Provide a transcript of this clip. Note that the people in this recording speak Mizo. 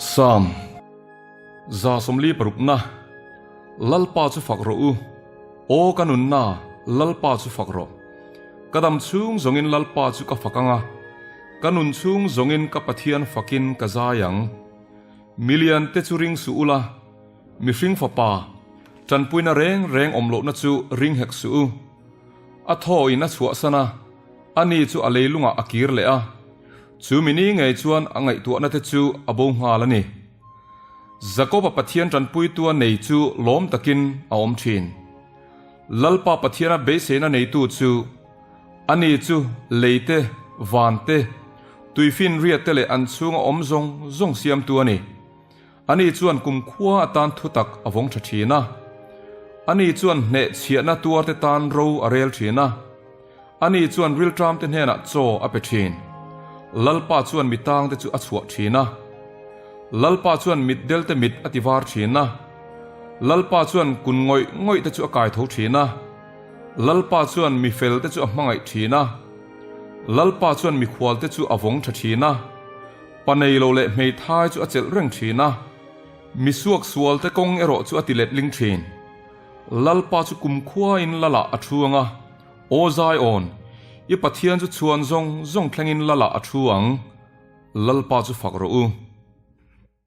Psalm 146 Lalpa chu fak rawh u, Aw ka nunna, Lalpa chu fak rawh. Ka dam chhung zawngin Lalpa chu ka fak ang a, ka nun chhung zawngin ka Pathian fakin ka zai ang. Milian te chu ring suh ula, mihring fapa, tanpuina reng reng awm lohna chu ring hek suh u. A thaw in a chhuahsan a, ani chu a leilungah a kir leh a. Chu mini ngei chuan a ngaihtuahna te chu a bo nghal a ni. Jakoba Pathian tanpuitua nei chu lawm takin a awm thin. Lalpa Pathiana beiseina neitu chu, ani chu lei te, van te, tuifinriat te leh an chhunga awm zawng zawng siamtu a ni. Ani chuan kumkhua atan thutak a vawng tha thin a. Ani chuan hnehchhiahna tuarte tan ro a rel thin a. Ani chuan rilṭamte hnenah chaw a pe thin. Lalpa chuan mi tangte chu a chhuah thin a. Lalpa chuan mitdelte mit a tivar thin a. Lalpa chuan kun ngawih ngawihte chu a kai tho thin a. Lalpa chuan mi felte chu a hmangaih thin a. Lalpa chuan mikhualte chu a vawng tha thin a. Pa nei lo leh hmeithai chu a chelh reng thin a, mi suak sualte kawng erawh chu a ti letling thin. Lalpa chu kumkhuain Lalah a thu ang a, Aw Zion, i Pathian chu chhuan zawng zawng thlengin Lalah a thu ang. Lalpa chu fak rawh u.